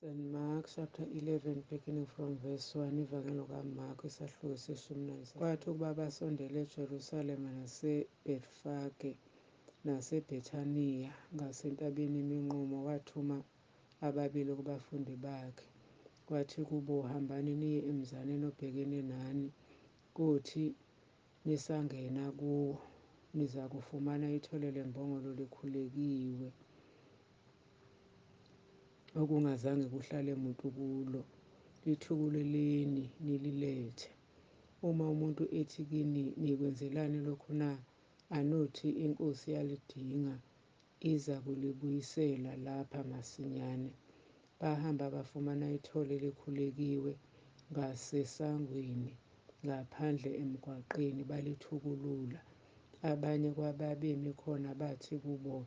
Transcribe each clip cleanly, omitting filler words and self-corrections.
St. Mark chapter 11 beginning from verse 1. Ivangeli kaMark isahluko seshumi. Kwathi ukuba basondele eJerusalema naseBethfage naseBhethaniya ngasentabeni yeMinqumo, wathuma ababili kubafundi bakhe, wathi kubo, hambani niye emzaneni obhekene nani, kothi nisangena kuwo nizakufumana ithole lembongolo likhulekiwe, okungazange kuhlale muntu kulo, lithukuleleni nililethe. Uma umuntu ethi kini, nikwenzelani lokhu na? Anothi, iNkosi iyalidinga, iza kulibuyisela lapha masinyane. Bahamba bafumana ithole likhulekiwe ngasesangweni ngaphandle emgwaqeni, balithukulula. Abanye kwababemi khona bathi kubo,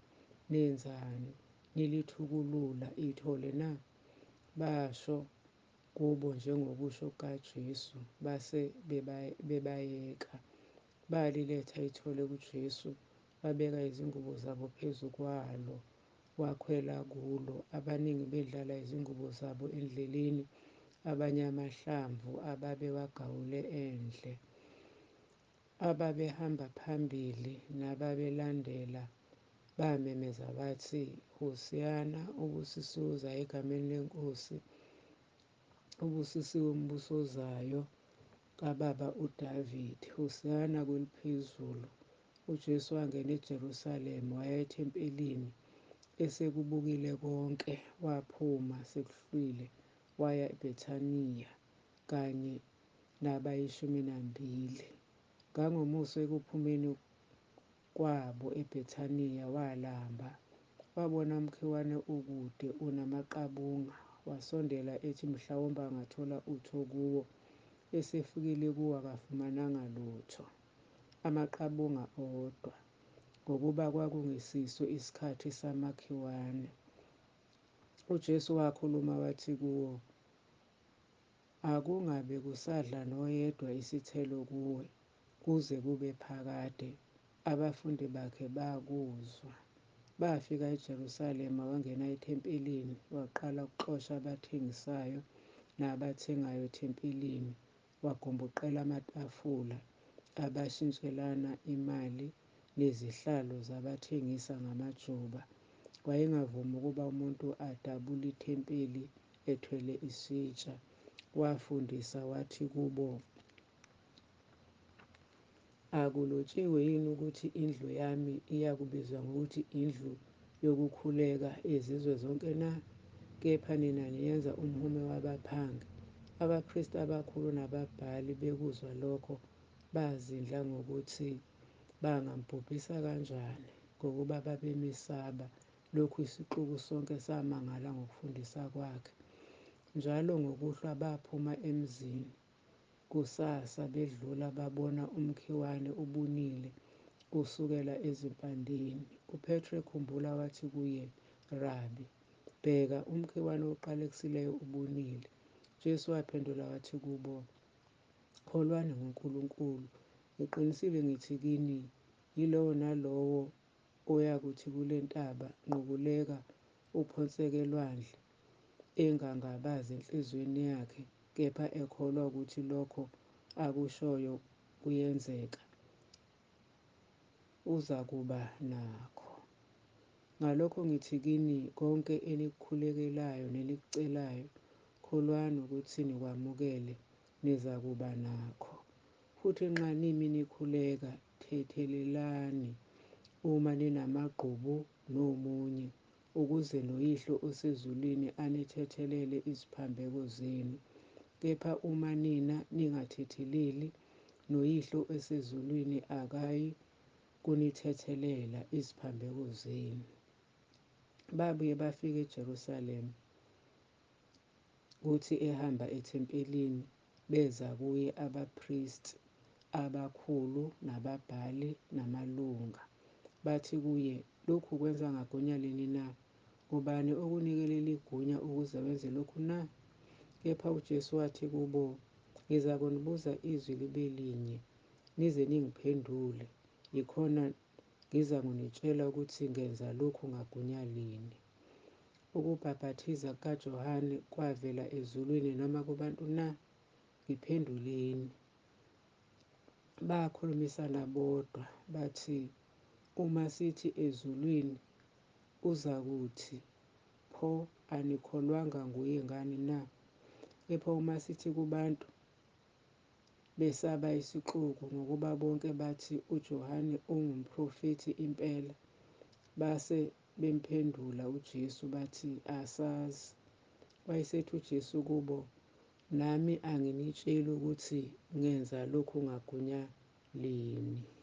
nenzani, nilithukulula ithole na? Basho kubo njengokusho kukaJesu, base bebayeka. Baliletha ithole kuJesu, babeka izingubo zabo phezu kwalo, wakhwela kulo. Abaningi bendlala izingubo zabo endleleni, abanye amahlamvu ababewagawule endle. Ababehamba phambili nababelandela bamemeza bathi, Hosiyana, ubusisiwe ozayo egameni leNkosi, ubusisiwe umbuso ozayo kababa uDavid, Hosiyana kweliphezulu. uJesu wangena eJerusalema, waya ethempelini. Esekubukile konke, waphuma sekuhlwile, waya eBhethaniya kanye nabayishumi nambili. Ngangomuso ekuphumeni kwabo eBhethaniya walamba. Wabona umkhiwane ukude unamaqabunga, wasondela ethi mhlawumbe angathola utho kuwo. Esefikile kuwo akafumananga lutho, amaqabunga odwa, ngokuba kwakungesiso isikhathi samakhiwane. uJesu wakhuluma wathi kuwo, akungabe kusadla noyedwa isithelo kuwe kuze kube phakade. Abafundi bakhe bakuzwa. Bafika eJerusalema, wangena ethempelini, waqala ukuxosha abathengisayo nabathengayo ethempelini, wagumbuqela amatafula abashintshelana imali nezihlalo zabathengisa ngamajuba. Wayengavumi ukuba umuntu adabule ithempeli ethwele isitsha. Wafundisa wathi kubo, akulotshiwe yini ukuthi indlu yami iyakubizwa ngokuthi indlu yokukhuleka yezizwe zonke na? Kepha nina niyenza umhume wabaphangi. Abapristi abakhulu nababhali bekuzwa lokho, bazindla ngokuthi bangambhubhisa kanjani, ngokuba babemesaba. Lokhu isixuku sonke samangala ngokufundisa kwakhe. Njalo ngokuhlwa baphuma emzini kusasa, bedlula babona umkhiwane ubunile kusukela ezimpandeni. UPetru ekhumbula wathi kuye, Rabi, bheka, umkhiwane oqalekisileyo ubunile. Jesu waphendula wathi kubo, kholwani nguNkulunkulu. Ngiqinisile ngithi kini, yilowo nalowo oyakuthi kule ntaba, nqukuleka uphonseke elwandle, engangabazi enhliziyweni yakhe, kepha ekholwa ukuthi lokho akushoyo kuyenzeka, uzakuba nakho. Ngalokho ngithi kini, konke enikukhulekelayo nenikucelayo, kholwani ukuthi nikwamukele, nizakuba nakho. Futhi nxa nimi nikhuleka, thethelelani uma ninamagqubu nomunye, ukuze noYihlo osezulwini anithethelele iziphambeko zenu. Kepha uma nina ningathetheleli, noYihlo osezulwini akayi kunithethelela iziphambeko zenu. Babuye bafika eJerusalema, kuthi ehamba ethempelini, beza kuye abapristi abakhulu nababhali namalunga. Bathi kuye, lokhu kwenza ngagunya lini na? Ngubani okunike leli gunya ukuze wenze lokhu na? Kepha uJesu wathi kubo, ngizakunibuza izwi libe linye, nize ningiphendule, yikhona ngizakunitshela ukuthi ngenza lokhu ngagunya lini. Ukubhaphathiza kukaJohane kwavela ezulwini noma kubantu na? Ngiphenduleni. Bakhulumisana bodwa bathi, uma sithi ezulwini, uzakuthi, pho anikholwanga nguye ngani na? Kepha uma sithi kubantu, besaba isixuku, ngokuba bonke bathi uJohane ungumprofethi impela. Base bemphendula uJesu bathi, asazi. Wayesethi uJesu kubo, nami anginitsheli ukuthi ngenza lokhu ngagunya lini.